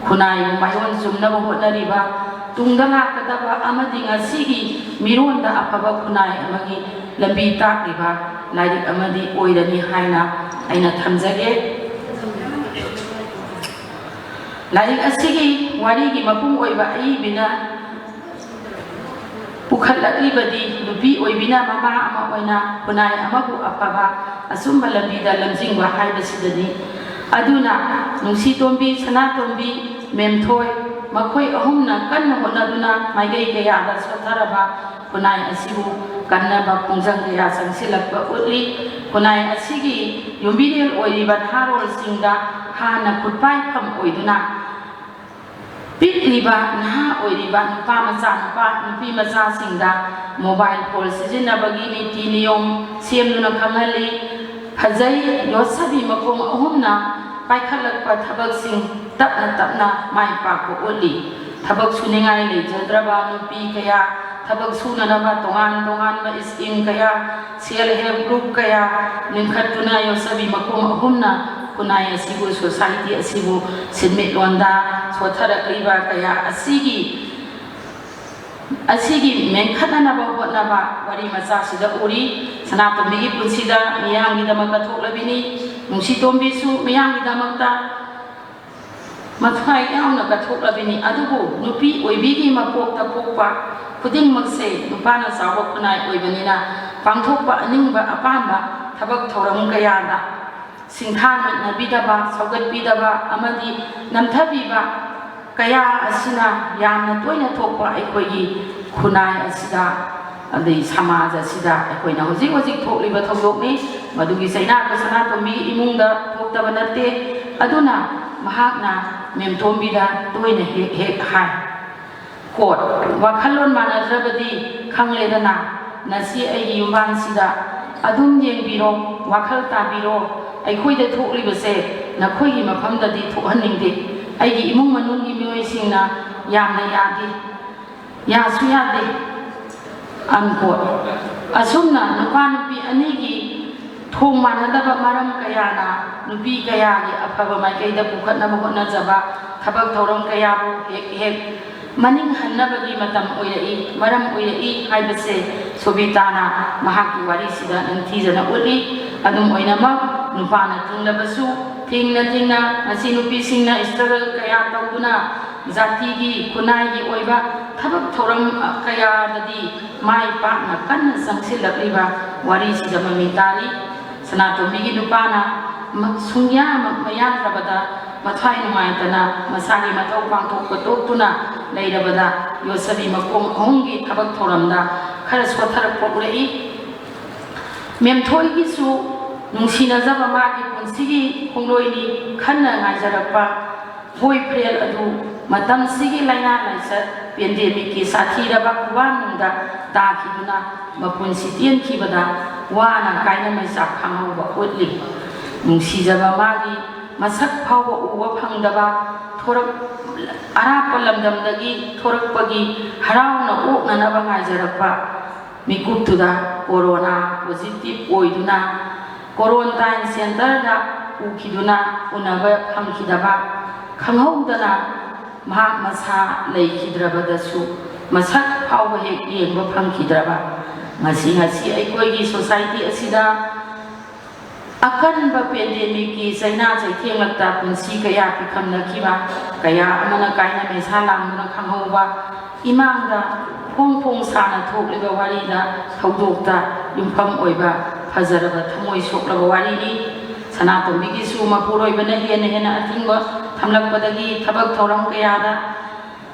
ꯈꯨꯟꯅꯥꯏꯕꯨ ꯃꯥꯏꯑꯣꯟ ꯆꯨꯝꯅꯕ ꯍꯣꯠꯅꯔꯤꯕ, ꯇꯨꯡꯗ ꯂꯥꯛꯀꯗꯕ ꯑꯃꯗꯤ ꯉꯁꯤꯒꯤ ꯃꯤꯔꯣꯟꯗ ꯑꯐꯕ ꯈꯨꯟꯅꯥꯏ ꯑꯃꯒꯤ ꯂꯝꯕꯤ ꯇꯥꯛꯂꯤꯕ ꯂꯥꯏꯔꯤꯛ ꯑꯃꯗꯤ ꯑꯣꯏꯔꯅꯤ ꯍꯥꯏꯅ ꯑꯩꯅ ꯊꯝꯖꯒꯦ꯫ ꯂꯥꯏꯔꯤꯛ ꯑꯁꯤꯒꯤ ꯋꯥꯔꯤꯒꯤ ꯃꯄꯨꯡ ꯑꯣꯏꯕ ꯑꯏꯕꯤꯅ ꯄꯨꯈꯠꯂꯛꯂꯤꯕꯗꯤ ꯅꯨꯄꯤ ꯑꯣꯏꯕꯤꯅ ꯃꯃꯥ ꯑꯃ ꯑꯣꯏꯅ ꯈꯨꯟꯅꯥꯏ ꯑꯃꯕꯨ ꯑꯐꯕ ꯑꯆꯨꯝꯕ ꯂꯝꯕꯤꯗ ꯂꯝꯖꯤꯡꯕ ꯍꯥꯏꯕꯁꯤꯗꯅꯤ꯫ ꯑꯗꯨꯅ ꯅꯨꯡꯁꯤꯇꯣꯝꯕꯤ, ꯁꯅꯥꯇꯣꯝꯕꯤ, ꯃꯦꯝꯊꯣꯏ, ꯃꯈꯣꯏ ꯑꯍꯨꯝꯅ ꯀꯟꯅ ꯍꯣꯠꯅꯗꯨꯅ ꯃꯥꯏꯀꯩ ꯀꯌꯥꯗ ꯁꯣꯠꯊꯔꯕ ꯈꯨꯟꯅꯥꯏ ꯑꯁꯤꯕꯨ ꯀꯟꯅꯕ ꯈꯣꯡꯖꯪ ꯀꯌꯥ ꯆꯪꯁꯤꯜꯂꯛꯄ ꯎꯠꯂꯤ꯫ ꯈꯨꯟꯅꯥꯏ ꯑꯁꯤꯒꯤ ꯌꯨꯝꯕꯤꯔꯦꯜ ꯑꯣꯏꯔꯤꯕ ꯅꯍꯥꯔꯣꯜꯁꯤꯡꯗ ꯍꯥꯟꯅ ꯈꯨꯠꯄꯥꯏꯐꯝ ꯑꯣꯏꯗꯨꯅ ꯄꯤꯛꯂꯤꯕ ꯅꯍꯥ ꯑꯣꯏꯔꯤꯕ ꯅꯨꯄꯥ ꯃꯆꯥ, ꯅꯨꯄꯥ, ꯅꯨꯄꯤ ꯃꯆꯥꯁꯤꯡꯗ mobile phone ꯁꯤꯖꯤꯟꯅꯕꯒꯤ ꯅꯤꯇꯤ ꯅꯤꯌꯣꯝ ꯁꯦꯝꯗꯨꯅ ꯈꯪꯍꯜꯂꯤ꯫ ꯐꯖꯩ, ꯌꯣꯠꯁꯕꯤ ꯃꯈꯣꯡ ꯑꯍꯨꯝꯅ ꯄꯥꯏꯈꯠꯂꯛꯄ ꯊꯕꯛꯁꯤꯡ ꯇꯞꯅ ꯇꯞꯅ ꯃꯥꯏ ꯄꯥꯛꯄ ꯎꯠꯂꯤ꯫ ꯊꯕꯛ ꯁꯨꯅꯤꯡꯉꯥꯏ ꯂꯩꯖꯗ꯭ꯔꯕ ꯅꯨꯄꯤ ꯀꯌꯥ ꯊꯕꯛ ꯁꯨꯅꯅꯕ ꯇꯣꯉꯥꯟ ꯇꯣꯉꯥꯟꯕ scheme ꯀꯌꯥ, self help group ꯀꯌꯥ ꯂꯤꯡꯈꯠꯇꯨꯅ ꯌꯣꯠꯁꯕꯤ ꯃꯈꯣꯡ ꯑꯍꯨꯝꯅ ꯈꯨꯟꯅꯥꯏ ꯑꯁꯤꯕꯨ, society ꯑꯁꯤꯕꯨ ꯁꯤꯟꯃꯤꯠꯂꯣꯟꯗ ꯁꯣꯠꯊꯔꯛꯂꯤꯕ ꯀꯌꯥ ꯑꯁꯤꯒꯤ, ꯑꯁꯤꯒꯤ ꯃꯦꯟꯈꯠꯅꯅꯕ ꯍꯣꯠꯅꯕ ꯋꯥꯔꯤ ꯃꯆꯥꯁꯤꯗ ꯎꯔꯤ꯫ ꯁꯅꯥꯇꯣꯝꯕꯤꯒꯤ ꯄꯨꯟꯁꯤꯗ ꯃꯤꯌꯥꯝꯒꯤꯗꯃꯛ ꯀꯠꯊꯣꯛꯂꯕꯤꯅꯤ꯫ ꯅꯨꯡꯁꯤꯇꯣꯝꯕꯤꯁꯨ ꯃꯤꯌꯥꯝꯒꯤꯗꯃꯛꯇ ꯃꯊ꯭ꯋꯥꯏ ꯌꯥꯎꯅ ꯀꯠꯊꯣꯛꯂꯕꯤꯅꯤ꯫ ꯑꯗꯨꯕꯨ ꯅꯨꯄꯤ ꯑꯣꯏꯕꯤꯒꯤ ꯃꯄꯣꯛꯇ ꯄꯣꯛꯄ ꯈꯨꯗꯤꯡꯃꯛꯁꯦ ꯅꯨꯄꯥꯅ ꯆꯥꯎꯕ ꯈꯨꯟꯅꯥꯏ ꯑꯣꯏꯕꯅꯤꯅ ꯄꯥꯡꯊꯣꯛꯄ ꯑꯅꯤꯡꯕ ꯑꯄꯥꯝꯕ ꯊꯕꯛ ꯊꯧꯔꯝ ꯀꯌꯥꯗ ꯁꯤꯡꯊꯥꯅꯕꯤꯗꯕ, ꯁꯧꯒꯠꯄꯤꯗꯕ ꯑꯃꯗꯤ ꯅꯝꯊꯕꯤꯕ ꯀꯌꯥ ꯑꯁꯤꯅ ꯌꯥꯝꯅ ꯇꯣꯏꯅ ꯊꯣꯛꯄ ꯑꯩꯈꯣꯏꯒꯤ ꯈꯨꯟꯅꯥꯏ ꯑꯁꯤꯗ, ꯑꯗꯩ ꯁꯃꯥꯖ ꯑꯁꯤꯗ ꯑꯩꯈꯣꯏꯅ ꯍꯧꯖꯤꯛ ꯍꯧꯖꯤꯛ ꯊꯣꯛꯂꯤꯕ ꯊꯧꯗꯣꯛꯅꯤ꯫ ꯃꯗꯨꯒꯤ ꯆꯩꯅꯥꯗꯣ ꯁꯅꯥꯇꯣꯝꯕꯤꯒꯤ ꯏꯃꯨꯡꯗ ꯊꯣꯛꯇꯕ ꯅꯠꯇꯦ꯫ ꯑꯗꯨꯅ ꯃꯍꯥꯛꯅ ꯃꯦꯝꯇꯣꯝꯕꯤꯗ ꯇꯣꯏꯅ ꯍꯦꯛ ꯍꯦꯛ ꯍꯥꯏ꯫ Quote, "ꯋꯥꯈꯜꯂꯣꯟ ꯃꯥꯟꯅꯗ꯭ꯔꯕꯗꯤ ꯈꯪꯂꯦꯗꯅ, ꯅꯁꯤ ꯑꯩꯒꯤ ꯌꯨꯝꯕꯥꯟꯁꯤꯗ ꯑꯗꯨꯝ ꯌꯦꯡꯕꯤꯔꯣ, ꯋꯥꯈꯜ ꯇꯥꯕꯤꯔꯣ꯫ ꯑꯩꯈꯣꯏꯗ ꯊꯣꯛꯂꯤꯕꯁꯦ ꯅꯈꯣꯏꯒꯤ ꯃꯐꯝꯗꯗꯤ ꯊꯣꯛꯍꯟꯅꯤꯡꯗꯦ꯫ ꯑꯩꯒꯤ ꯏꯃꯨꯡ ꯃꯅꯨꯡꯒꯤ ꯃꯤꯑꯣꯏꯁꯤꯡꯅ ꯌꯥꯝꯅ ꯌꯥꯗꯦ, ꯌꯥꯁꯨ ꯌꯥꯗꯦ꯫ Unquote꯫ ꯑꯁꯨꯝꯅ ꯅꯨꯄꯥ ꯅꯨꯄꯤ ꯑꯅꯤꯒꯤ ꯊꯣꯡ ꯃꯥꯟꯅꯗꯕ ꯃꯔꯝ ꯀꯌꯥꯅ ꯅꯨꯄꯤ ꯀꯌꯥꯒꯤ ꯑꯐꯕ ꯃꯥꯏꯀꯩꯗ ꯄꯨꯈꯠꯅꯕ ꯍꯣꯠꯅꯖꯕ ꯊꯕꯛ ꯊꯧꯔꯝ ꯀꯌꯥꯕꯨ ꯍꯦꯛ ꯍꯦꯛ ꯃꯅꯤꯡ ꯍꯟꯅꯕꯒꯤ ꯃꯇꯝ ꯑꯣꯏꯔꯛꯏ, ꯃꯔꯝ ꯑꯣꯏꯔꯛꯏ ꯍꯥꯏꯕꯁꯦ ꯁꯣꯕꯤꯇꯥꯅ ꯃꯍꯥꯛꯀꯤ ꯋꯥꯔꯤꯁꯤꯗ ꯅꯤꯡꯊꯤꯖꯅ ꯎꯠꯂꯤ꯫ ꯑꯗꯨꯝ ꯑꯣꯏꯅꯃꯛ, ꯅꯨꯄꯥꯅ ꯊꯤꯡꯂꯕꯁꯨ, ꯊꯤꯡꯅ ꯊꯤꯡꯅ ꯉꯁꯤ ꯅꯨꯄꯤꯁꯤꯡꯅ struggle ꯀꯌꯥ ꯇꯧꯗꯨꯅ ꯖꯥꯇꯤꯒꯤ ꯈꯨꯟꯅꯥꯏꯒꯤ ꯑꯣꯏꯕ ꯊꯕꯛ ꯊꯧꯔꯝ ꯀꯌꯥꯗꯗꯤ ꯃꯥꯏ ꯄꯥꯛꯅ ꯀꯟꯅ ꯆꯪꯁꯤꯜꯂꯛꯂꯤꯕ ꯋꯥꯔꯤꯁꯤꯗ ꯃꯃꯤ ꯇꯥꯔꯤ꯫ ꯁꯅꯥꯇꯣꯝꯕꯤꯒꯤ ꯅꯨꯄꯥꯅ ꯃ-, ꯁꯨꯡꯌꯥꯃꯛ ꯃꯌꯥꯗ꯭ꯔꯕꯗ ꯃꯊ꯭ꯋꯥꯏ ꯅꯨꯡꯉꯥꯏꯇꯅ ꯃꯁꯥꯒꯤ ꯃꯊꯧ ꯄꯥꯡꯊꯣꯛꯄ ꯇꯣꯛꯇꯨꯅ ꯂꯩꯔꯕꯗ ꯌꯣꯠꯁꯕꯤ ꯃꯈꯣꯡ ꯑꯍꯨꯝꯒꯤ ꯊꯕꯛ ꯊꯧꯔꯝꯗ ꯈꯔ ꯁꯣꯠꯊꯔꯛꯄ ꯎꯔꯛꯏ꯫ ꯃꯦꯝꯊꯣꯏꯒꯤꯁꯨ ꯅꯨꯡꯁꯤꯅꯖꯕ ꯃꯥꯒꯤ ꯄꯨꯟꯁꯤꯒꯤ ꯈꯣꯡꯂꯣꯏꯅꯤ ꯈꯟꯅ ꯉꯥꯏꯖꯔꯛꯄ ꯍꯣꯏ ꯐ꯭ꯔꯦꯜ ꯑꯗꯨ ꯃꯇꯝꯁꯤꯒꯤ ꯂꯥꯏꯅꯥ ꯂꯥꯏꯆꯠ ꯄꯦꯟꯗꯦꯃꯤꯛꯀꯤ ꯁꯥꯊꯤꯔꯕ ꯈꯨꯕꯥꯟꯅꯨꯡꯗ ꯇꯥꯈꯤꯗꯨꯅ ꯃꯄꯨꯟꯁꯤ ꯇꯦꯟꯈꯤꯕꯗ ꯋꯥꯅ ꯀꯥꯏꯅ ꯃꯩꯆꯥꯛ ꯈꯥꯡꯍꯧꯕ ꯎꯠꯂꯤ꯫ ꯅꯨꯡꯁꯤꯖꯕ ꯃꯥꯒꯤ ꯃꯁꯛ ꯐꯥꯎꯕ ꯎꯕ ꯐꯪꯗꯕ ꯊꯣꯔꯛ-, ꯑꯔꯥꯞꯄ ꯂꯝꯗꯝꯗꯒꯤ ꯊꯣꯔꯛꯄꯒꯤ ꯍꯔꯥꯎꯅ ꯑꯣꯛꯅꯅꯕ ꯉꯥꯏꯖꯔꯛꯄ ꯃꯤꯀꯨꯞꯇꯨꯗ ꯀꯣꯔꯣꯅꯥ ꯄꯣꯖꯤꯇꯤꯚ ꯑꯣꯏꯗꯨꯅ ꯀꯣꯔꯣꯟꯇꯥꯏꯟ ꯁꯦꯟꯇꯔꯗ ꯄꯨꯈꯤꯗꯨꯅ ꯎꯅꯕ ꯐꯪꯈꯤꯗꯕ, ꯈꯪꯍꯧꯗꯅ ꯃꯍꯥꯛ ꯃꯁꯥ ꯂꯩꯈꯤꯗ꯭ꯔꯕꯗꯁꯨ ꯃꯁꯛ ꯐꯥꯎꯕ ꯍꯦꯛ ꯌꯦꯡꯕ ꯐꯪꯈꯤꯗ꯭ꯔꯕ, ꯉꯁꯤ, ꯉꯁꯤ ꯑꯩꯈꯣꯏꯒꯤ ꯁꯣꯁꯥꯏꯇꯤ ꯑꯁꯤꯗ ꯑꯀꯟꯕ ꯄꯦꯟꯗꯦꯃꯤꯛꯀꯤ ꯆꯩꯅꯥ ꯆꯩꯊꯦꯡꯂꯛꯇ ꯄꯨꯟꯁꯤ ꯀꯌꯥ ꯄꯤꯈꯝꯅꯈꯤꯕ, ꯀꯌꯥ ꯑꯃꯅ ꯀꯥꯏꯅ ꯃꯩꯁꯥ ꯂꯥꯡꯗꯨꯅ ꯈꯪꯍꯧꯕ, ꯏꯃꯥꯡꯗ ꯐꯣꯡ ꯐꯣꯡ ꯁꯥꯅ ꯊꯣꯛꯂꯤꯕ ꯋꯥꯔꯤꯗ ꯊꯧꯗꯣꯛꯇ ꯌꯨꯝꯐꯝ ꯑꯣꯏꯕ ꯐꯖꯔꯕ ꯊꯃꯣꯏ ꯁꯣꯛꯂꯕ ꯋꯥꯔꯤꯅꯤ꯫ ꯁꯅꯥꯇꯣꯝꯕꯤꯒꯤꯁꯨ ꯃꯄꯨꯔꯣꯏꯕꯅ ꯍꯦꯟꯅ ꯍꯦꯟꯅ ꯑꯊꯤꯡꯕ ꯊꯝꯂꯛꯄꯗꯒꯤ ꯊꯕꯛ ꯊꯧꯔꯝ ꯀꯌꯥꯗ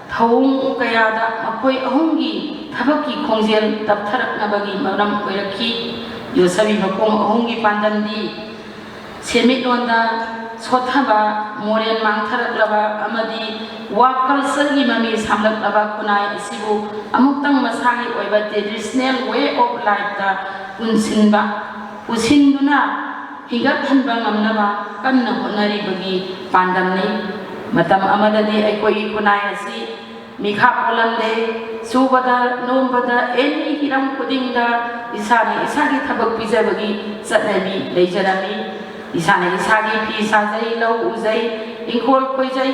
ꯊꯧꯑꯣꯡ ꯀꯌꯥꯗ ꯃꯈꯣꯏ ꯑꯍꯨꯝꯒꯤ ꯊꯕꯛꯀꯤ ꯈꯣꯡꯖꯦꯜ ꯇꯞꯊꯔꯛꯅꯕꯒꯤ ꯃꯔꯝ ꯑꯣꯏꯔꯛꯈꯤ꯫ ꯌꯣꯠꯁꯕꯤ ꯃꯈꯣꯡ ꯑꯍꯨꯝꯒꯤ ꯄꯥꯟꯗꯝꯗꯤ ꯁꯦꯟꯃꯤꯠꯂꯣꯟꯗ ꯁꯣꯠꯊꯕ, ꯃꯣꯔꯦꯜ ꯃꯥꯡꯊꯔꯛꯂꯕ ꯑꯃꯗꯤ ꯋꯥꯔꯛ ꯀꯜꯆꯔꯒꯤ ꯃꯃꯤ ꯁꯥꯝꯂꯛꯂꯕ ꯈꯨꯟꯅꯥꯏ ꯑꯁꯤꯕꯨ ꯑꯃꯨꯛꯇꯪ ꯃꯁꯥꯒꯤ ꯑꯣꯏꯕ traditional way of lifeꯇ ꯄꯨꯟꯁꯤꯟꯕ, ꯄꯨꯁꯤꯟꯗꯨꯅ ꯍꯤꯡꯒꯠꯍꯟꯕ ꯉꯝꯅꯕ ꯀꯟꯅ ꯍꯣꯠꯅꯔꯤꯕꯒꯤ ꯄꯥꯟꯗꯝꯅꯤ꯫ ꯃꯇꯝ ꯑꯃꯗꯗꯤ ꯑꯩꯈꯣꯏꯒꯤ ꯈꯨꯟꯅꯥꯏ ꯑꯁꯤ ꯃꯤꯈꯥ ꯄꯣꯜꯂꯝꯗꯦ꯫ ꯁꯨꯕꯗ ꯅꯣꯝꯕꯗ ꯑꯦꯅꯤ ꯍꯤꯔꯝ ꯈꯨꯗꯤꯡꯗ ꯏꯁꯥꯅ ꯏꯁꯥꯒꯤ ꯊꯕꯛ ꯄꯤꯖꯕꯒꯤ ꯆꯠꯅꯕꯤ ꯂꯩꯖꯔꯝꯃꯤ꯫ ꯏꯁꯥꯅ ꯏꯁꯥꯒꯤ ꯐꯤ ꯁꯥꯖꯩ, ꯂꯧ ꯎꯖꯩ, ꯏꯪꯈꯣꯜ ꯈꯣꯏꯖꯩ꯫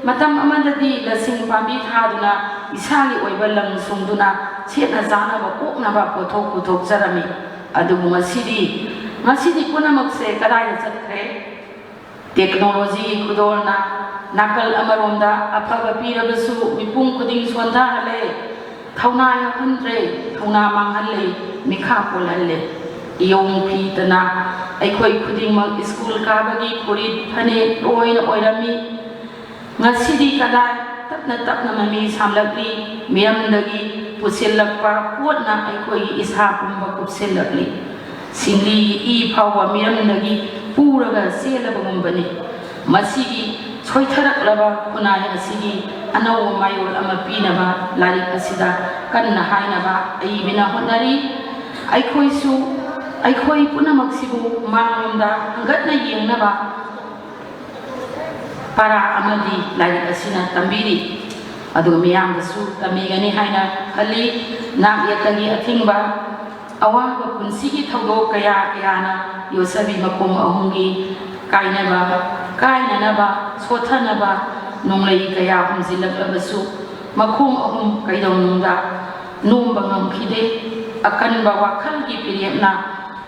ꯃꯇꯝ ꯑꯃꯗꯗꯤ ꯂꯁꯤꯡ ꯄꯥꯝꯕꯤ ꯊꯥꯗꯨꯅ ꯏꯁꯥꯒꯤ ꯑꯣꯏꯕ ꯂꯪ ꯁꯨꯡꯗꯨꯅ ꯁꯦꯠꯅ ꯆꯥꯅꯕ ꯀꯣꯛꯅꯕ ꯄꯣꯠꯊꯣꯛ ꯄꯨꯊꯣꯛꯆꯔꯝꯃꯤ꯫ ꯑꯗꯨꯕꯨ ꯉꯁꯤꯗꯤ, ꯉꯁꯤꯗꯤ ꯄꯨꯝꯅꯃꯛꯁꯦ ꯀꯗꯥꯏꯗ ꯆꯠꯈ꯭ꯔꯦ? ꯇꯦꯛꯅꯣꯂꯣꯖꯤꯒꯤ ꯈꯨꯗꯣꯜꯅ ꯅꯥꯀꯜ ꯑꯃꯔꯣꯝꯗ ꯑꯐꯕ ꯄꯤꯔꯕꯁꯨ ꯃꯤꯄꯨꯝ ꯈꯨꯗꯤꯡ ꯁꯣꯟꯊꯍꯜꯂꯦ, ꯊꯧꯅꯥ ꯌꯥꯎꯍꯟꯗ꯭ꯔꯦ, ꯊꯧꯅꯥ ꯃꯥꯡꯍꯜꯂꯦ, ꯃꯤꯈꯥ ꯄꯣꯜꯍꯜꯂꯦ꯫ ꯏꯌꯣꯡ ꯐꯤꯗꯅ ꯑꯩꯈꯣꯏ ꯈꯨꯗꯤꯡꯃꯛ ꯁ꯭ꯀꯨꯜ ꯀꯥꯕꯒꯤ ꯐꯨꯔꯤꯠ ꯐꯅꯦꯛ ꯂꯣꯏꯅ ꯑꯣꯏꯔꯝꯃꯤ꯫ ꯉꯁꯤꯗꯤ ꯀꯗꯥꯏ? ꯇꯞꯅ ꯇꯞꯅ ꯃꯃꯤ ꯁꯥꯝꯂꯛꯂꯤ꯫ ꯃꯤꯔꯝꯗꯒꯤ ꯄꯨꯁꯤꯜꯂꯛꯄ ꯄꯣꯠꯅ ꯑꯩꯈꯣꯏꯒꯤ ꯏꯁꯥ ꯄꯨꯝꯕ ꯀꯨꯞꯁꯤꯜꯂꯛꯂꯤ꯫ ꯁꯤꯡꯂꯤꯒꯤ ꯏ ꯐꯥꯎꯕ ꯃꯤꯔꯝꯗꯒꯤ ꯄꯨꯔꯒ ꯆꯦꯜꯂꯕꯒꯨꯝꯕꯅꯤ꯫ ꯃꯁꯤꯒꯤ ꯁꯣꯏꯊꯔꯛꯂꯕ ꯈꯨꯟꯅꯥꯏ ꯑꯁꯤꯒꯤ ꯑꯅꯧꯕ ꯃꯌꯣꯜ ꯑꯃ ꯄꯤꯅꯕ ꯂꯥꯏꯔꯤꯛ ꯑꯁꯤꯗ ꯀꯟꯅ ꯍꯥꯏꯅꯕ ꯑꯏꯕꯅ ꯍꯣꯠꯅꯔꯤ꯫ ꯑꯩꯈꯣꯏꯁꯨ, ꯑꯩꯈꯣꯏ ꯄꯨꯝꯅꯃꯛꯁꯤꯕꯨ ꯃꯥꯡꯂꯣꯝꯗ ꯍꯪꯒꯠꯅ ꯌꯦꯡꯅꯕ ꯄꯔꯥ ꯑꯃꯗꯤ ꯂꯥꯏꯔꯤꯛ ꯑꯁꯤꯅ ꯇꯝꯕꯤꯔꯤ꯫ ꯑꯗꯨꯒ ꯃꯤꯌꯥꯝꯗꯁꯨ ꯇꯝꯕꯤꯒꯅꯤ ꯍꯥꯏꯅ ꯈꯜꯂꯤ꯫ ꯅꯥꯛ ꯌꯦꯠꯇꯒꯤ ꯑꯊꯤꯡꯕ, ꯑꯋꯥꯕ ꯄꯨꯟꯁꯤꯒꯤ ꯊꯧꯗꯣꯛ ꯀꯌꯥ ꯀꯌꯥꯅ ꯌꯣꯠꯁꯕꯤ ꯃꯈꯣꯡ ꯑꯍꯨꯝꯒꯤ ꯀꯥꯏꯅꯕ, ꯀꯥꯏꯅꯅꯕ, ꯁꯣꯠꯊꯅꯕ ꯅꯣꯡꯂꯩ ꯀꯌꯥ ꯍꯨꯝꯖꯤꯜꯂꯛꯂꯕꯁꯨ ꯃꯈꯣꯡ ꯑꯍꯨꯝ ꯀꯩꯗꯧꯅꯨꯡꯗ ꯅꯣꯝꯕ ꯉꯝꯈꯤꯗꯦ꯫ ꯑꯀꯟꯕ ꯋꯥꯈꯜꯒꯤ ꯐꯤꯔꯦꯞꯅ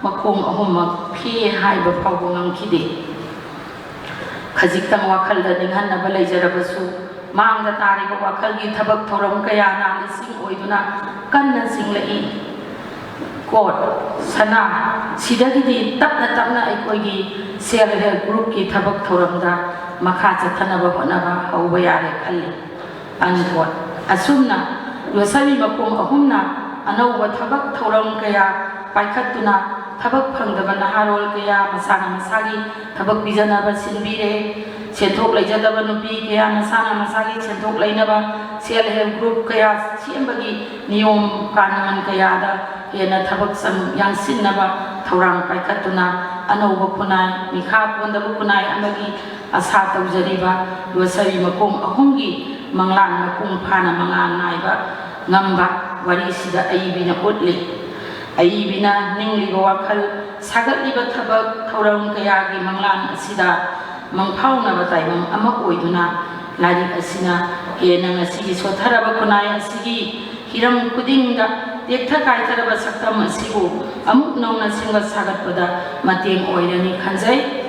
ꯃꯈꯣꯡ ꯑꯍꯨꯝꯃꯛ ꯐꯦ ꯍꯥꯏꯕ ꯐꯥꯎꯕ ꯉꯝꯈꯤꯗꯦ꯫ ꯈꯖꯤꯛꯇꯪ ꯋꯥꯈꯜꯗ ꯅꯤꯡꯍꯟꯅꯕ ꯂꯩꯖꯔꯕꯁꯨ, ꯃꯥꯡꯗ ꯇꯥꯔꯤꯕ ꯋꯥꯈꯜꯒꯤ ꯊꯕꯛ ꯊꯧꯔꯝ ꯀꯌꯥꯅ ꯂꯤꯁꯤꯡ ꯑꯣꯏꯗꯨꯅ ꯀꯟꯅ ꯆꯤꯡꯂꯛꯏ꯫ ꯀꯣꯠ, ꯁꯅꯥ, ꯁꯤꯗꯒꯤꯗꯤ ꯇꯞꯅ ꯇꯞꯅ ꯑꯩꯈꯣꯏꯒꯤ Self Help Groupꯀꯤ ꯊꯕꯛ ꯊꯧꯔꯝꯗ ꯃꯈꯥ ꯆꯠꯊꯅꯕ ꯍꯣꯠꯅꯕ ꯍꯧꯕ ꯌꯥꯔꯦ ꯈꯜꯂꯤ꯫ Unquote꯫ ꯑꯁꯨꯝꯅ ꯌꯣꯠꯁꯕꯤ ꯃꯈꯣꯡ ꯑꯍꯨꯝꯅ ꯑꯅꯧꯕ ꯊꯕꯛ ꯊꯧꯔꯝ ꯀꯌꯥ ꯄꯥꯏꯈꯠꯇꯨꯅ ꯊꯕꯛ ꯐꯪꯗꯕ ꯅꯍꯥꯔꯣꯜ ꯀꯌꯥ ꯃꯁꯥꯅ ꯃꯁꯥꯒꯤ ꯊꯕꯛ ꯄꯤꯖꯅꯕ ꯁꯤꯟꯕꯤꯔꯦ꯫ ꯁꯦꯟꯊꯣꯛ ꯂꯩꯖꯗꯕ ꯅꯨꯄꯤ ꯀꯌꯥ ꯃꯁꯥꯅ ꯃꯁꯥꯒꯤ ꯁꯦꯟꯊꯣꯛ ꯂꯩꯅꯕ Self Help Group ꯀꯌꯥ ꯁꯦꯝꯕꯒꯤ ꯅꯤꯌꯣꯝ ꯀꯥꯅꯣꯟ ꯀꯌꯥꯗ ꯍꯦꯟꯅ ꯊꯕꯛ ꯆꯪ-, ꯌꯥꯡꯁꯤꯟꯅꯕ ꯊꯧꯔꯥꯡ ꯄꯥꯏꯈꯠꯇꯨꯅ ꯑꯅꯧꯕ ꯈꯨꯟꯅꯥꯏ, ꯃꯤꯈꯥ ꯄꯣꯟꯗꯕ ꯈꯨꯟꯅꯥꯏ ꯑꯃꯒꯤ ꯑꯁꯥ ꯇꯧꯖꯔꯤꯕ ꯂꯣꯁꯔꯤ ꯃꯈꯣꯡ ꯑꯍꯨꯝꯒꯤ ꯃꯪꯂꯥꯟ ꯃꯄꯨꯡ ꯐꯥꯅ ꯃꯉꯥꯜ ꯅꯥꯏꯕ ꯉꯝꯕ ꯋꯥꯔꯤꯁꯤꯗ ꯑꯏꯕꯤꯅ ꯎꯠꯂꯤ꯫ ꯑꯏꯕꯤꯅ ꯅꯤꯡꯂꯤꯕ ꯋꯥꯈꯜ, ꯁꯥꯒꯠꯂꯤꯕ ꯊꯕꯛ ꯊꯧꯔꯝ ꯀꯌꯥꯒꯤ ꯃꯪꯂꯥꯟ ꯑꯁꯤꯗ ꯃꯪꯐꯥꯎꯅꯕ ꯇꯥꯏꯕꯪ ꯑꯃ ꯑꯣꯏꯗꯨꯅ, ꯂꯥꯏꯔꯤꯛ ꯑꯁꯤꯅ ꯍꯦꯟꯅ ꯉꯁꯤꯒꯤ ꯁꯣꯠꯊꯔꯕ ꯈꯨꯟꯅꯥꯏ ꯑꯁꯤꯒꯤ ꯍꯤꯔꯝ ꯈꯨꯗꯤꯡꯗ ꯇꯦꯛꯊ ꯀꯥꯏꯊꯔꯕ ꯁꯛꯇꯝ ꯑꯁꯤꯕꯨ ꯑꯃꯨꯛ ꯅꯧꯅ ꯁꯦꯝꯒꯠ ꯁꯥꯒꯠꯄꯗ ꯃꯇꯦꯡ ꯑꯣꯏꯔꯅꯤ ꯈꯟꯖꯩ꯫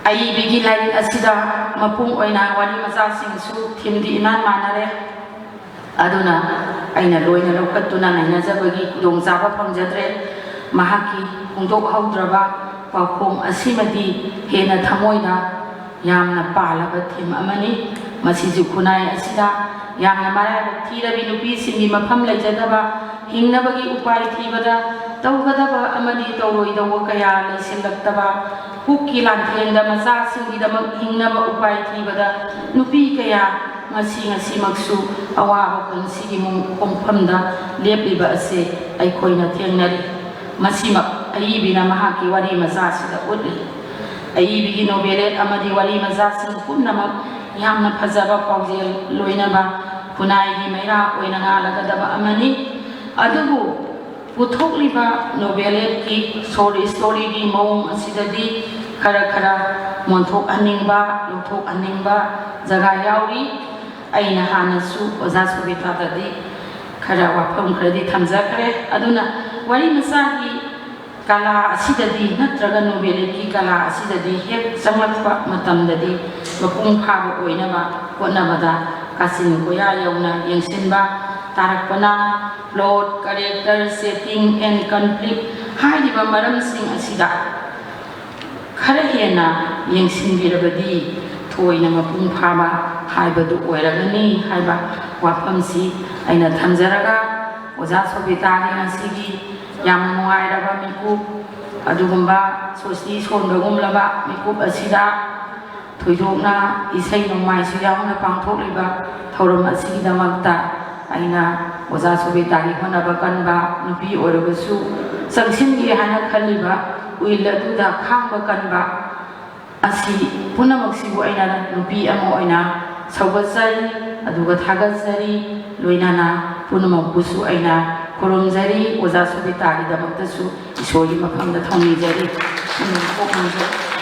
ꯑꯏꯕꯤꯒꯤ ꯂꯥꯏꯔꯤꯛ ꯑꯁꯤꯗ ꯃꯄꯨꯡ ꯑꯣꯏꯅ ꯋꯥꯔꯤ ꯃꯆꯥꯁꯤꯡꯁꯨ ꯊꯤꯝꯗꯤ ꯏꯃꯥꯟ ꯃꯥꯟꯅꯔꯦ꯫ ꯑꯗꯨꯅ ꯑꯩꯅ ꯂꯣꯏꯅ ꯂꯧꯈꯠꯇꯨꯅ ꯅꯩꯅꯖꯕꯒꯤ ꯈꯨꯗꯣꯡꯆꯥꯕ ꯐꯪꯖꯗ꯭ꯔꯦ꯫ ꯃꯍꯥꯛꯀꯤ ꯐꯣꯡꯗꯣꯛꯍꯧꯗ꯭ꯔꯕ ꯄꯥꯎꯈꯣꯡ ꯑꯁꯤꯃꯗꯤ ꯍꯦꯟꯅ ꯊꯃꯣꯏꯗ ꯌꯥꯝꯅ ꯄꯥꯜꯂꯕ ꯊꯤꯝ ꯑꯃꯅꯤ꯫ ꯃꯁꯤꯁꯨ ꯈꯨꯟꯅꯥꯏ ꯑꯁꯤꯗ ꯌꯥꯝꯅ ꯃꯔꯥꯏꯕꯛ ꯊꯤꯔꯕꯤ ꯅꯨꯄꯤꯁꯤꯡꯒꯤ ꯃꯐꯝ ꯂꯩꯖꯗꯕ, ꯍꯤꯡꯅꯕꯒꯤ ꯎꯄꯥꯏ ꯊꯤꯕꯗ ꯇꯧꯒꯗꯕ ꯑꯃꯗꯤ ꯇꯧꯔꯣꯏꯗꯧꯕ ꯀꯌꯥ ꯂꯩꯁꯤꯜꯂꯛꯇꯕ, ꯍꯨꯛꯀꯤ ꯂꯥꯟꯊꯦꯡꯗ ꯃꯆꯥꯁꯤꯡꯒꯤꯗꯃꯛ ꯍꯤꯡꯅꯕ ꯎꯄꯥꯏ ꯊꯤꯕꯗ ꯅꯨꯄꯤ ꯀꯌꯥ ꯉꯁꯤ ꯉꯁꯤꯃꯛꯁꯨ ꯑꯋꯥꯕ ꯄꯨꯟꯁꯤꯒꯤ ꯃꯣꯡ-, ꯈꯣꯡꯐꯝꯗ ꯂꯦꯞꯂꯤꯕ ꯑꯁꯤ ꯑꯩꯈꯣꯏꯅ ꯊꯦꯡꯅꯔꯤ꯫ ꯃꯁꯤꯃꯛ ꯑꯏꯕꯤꯅ ꯃꯍꯥꯛꯀꯤ ꯋꯥꯔꯤ ꯃꯆꯥꯁꯤꯗ ꯎꯠꯂꯤ꯫ ꯑꯏꯕꯤꯒꯤ ꯅꯣꯚꯦꯂꯦꯠ ꯑꯃꯗꯤ ꯋꯥꯔꯤ ꯃꯆꯥꯁꯤꯡ ꯄꯨꯝꯅꯃꯛ ꯌꯥꯝꯅ ꯐꯖꯕ ꯄꯥꯎꯖꯦꯜ ꯂꯣꯏꯅꯕ ꯈꯨꯟꯅꯥꯏꯒꯤ ꯃꯩꯔꯥ ꯑꯣꯏꯅ ꯉꯥꯜꯂꯒꯗꯕ ꯑꯃꯅꯤ꯫ ꯑꯗꯨꯕꯨ ꯄꯨꯊꯣꯛꯂꯤꯕ ꯅꯣꯚꯦꯂꯦꯠꯀꯤ ꯁꯣꯔꯠ ꯁ꯭ꯇꯣꯔꯤꯒꯤ ꯃꯑꯣꯡ ꯑꯁꯤꯗꯗꯤ ꯈꯔ ꯈꯔ ꯃꯣꯟꯊꯣꯛꯍꯟꯅꯤꯡꯕ, ꯂꯧꯊꯣꯛꯍꯟꯅꯤꯡꯕ ꯖꯒꯥ ꯌꯥꯎꯔꯤ꯫ ꯑꯩꯅ ꯍꯥꯟꯅꯁꯨ ꯑꯣꯖꯥ ꯁꯣꯕꯤꯇꯥꯗꯗꯤ ꯈꯔ ꯋꯥꯐꯝ ꯈꯔꯗꯤ ꯊꯝꯖꯈ꯭ꯔꯦ꯫ ꯑꯗꯨꯅ ꯋꯥꯔꯤ ꯃꯆꯥꯒꯤ ꯀꯂꯥ ꯑꯁꯤꯗꯗꯤ ꯅꯠꯇ꯭ꯔꯒ ꯅꯣꯚꯦꯂꯦꯠꯀꯤ ꯀꯂꯥ ꯑꯁꯤꯗꯗꯤ ꯍꯦꯛ ꯆꯪꯂꯛꯄ ꯃꯇꯝꯗꯗꯤ ꯃꯄꯨꯡ ꯐꯥꯕ ꯑꯣꯏꯅꯕ ꯍꯣꯠꯅꯕꯗ ꯀꯥꯆꯤꯟ ꯀꯣꯌꯥ ꯌꯧꯅ ꯌꯦꯡꯁꯤꯟꯕ ꯇꯥꯔꯛꯄꯅ plot, character, setting and conflict ꯍꯥꯏꯔꯤꯕ ꯃꯔꯝꯁꯤꯡ ꯑꯁꯤꯗ ꯈꯔ ꯍꯦꯟꯅ ꯌꯦꯡꯁꯤꯟꯕꯤꯔꯕꯗꯤ ꯊꯣꯏꯅ ꯃꯄꯨꯡ ꯐꯥꯕ ꯍꯥꯏꯕꯗꯨ ꯑꯣꯏꯔꯒꯅꯤ ꯍꯥꯏꯕ ꯋꯥꯐꯝꯁꯤ ꯑꯩꯅ ꯊꯝꯖꯔꯒ, ꯑꯣꯖꯥ ꯁꯣꯕꯤꯇꯥꯒꯤ ꯉꯁꯤꯒꯤ ꯌꯥꯝꯅ ꯅꯨꯡꯉꯥꯏꯔꯕ ꯃꯤꯀꯨꯞ, ꯑꯗꯨꯒꯨꯝꯕ ꯁꯣꯁꯇꯤ ꯁꯣꯟꯕꯒꯨꯝꯂꯕ ꯃꯤꯀꯨꯞ ꯑꯁꯤꯗ ꯊꯣꯏꯗꯣꯛꯅ ꯏꯁꯩ ꯅꯣꯡꯃꯥꯏꯁꯨ ꯌꯥꯎꯅ ꯄꯥꯡꯊꯣꯛꯂꯤꯕ ꯊꯧꯔꯝ ꯑꯁꯤꯒꯤꯗꯃꯛꯇ ꯑꯩꯅ ꯑꯣꯖꯥ ꯁꯣꯕꯤꯇꯥꯒꯤ ꯍꯣꯠꯅꯕ ꯀꯟꯕ ꯅꯨꯄꯤ ꯑꯣꯏꯔꯕꯁꯨ ꯆꯪꯁꯤꯟꯒꯦ ꯍꯥꯏꯅ ꯈꯜꯂꯤꯕ ꯎꯏꯜ ꯑꯗꯨꯗ ꯈꯥꯡꯕ ꯀꯟꯕ ꯑꯁꯤ ꯄꯨꯝꯅꯃꯛꯁꯤꯕꯨ ꯑꯩꯅ ꯅꯨꯄꯤ ꯑꯃ ꯑꯣꯏꯅ ꯁꯧꯒꯠꯆꯔꯤ, ꯑꯗꯨꯒ ꯊꯥꯒꯠꯆꯔꯤ, ꯂꯣꯏꯅꯅ ꯄꯨꯝꯅꯃꯛꯄꯨꯁꯨ ꯑꯩꯅ ꯈꯨꯔꯨꯝꯖꯔꯤ꯫ ꯑꯣꯖꯥ ꯁꯣꯕꯤꯇꯥꯒꯤꯗꯃꯛꯇꯁꯨ ꯏꯁꯣꯔꯒꯤ ꯃꯐꯝꯗ ꯊꯧꯅꯤꯖꯔꯤ꯫ ꯄꯨꯝꯅꯃꯛ ꯄꯣꯛꯅꯤꯡꯖꯔꯤ꯫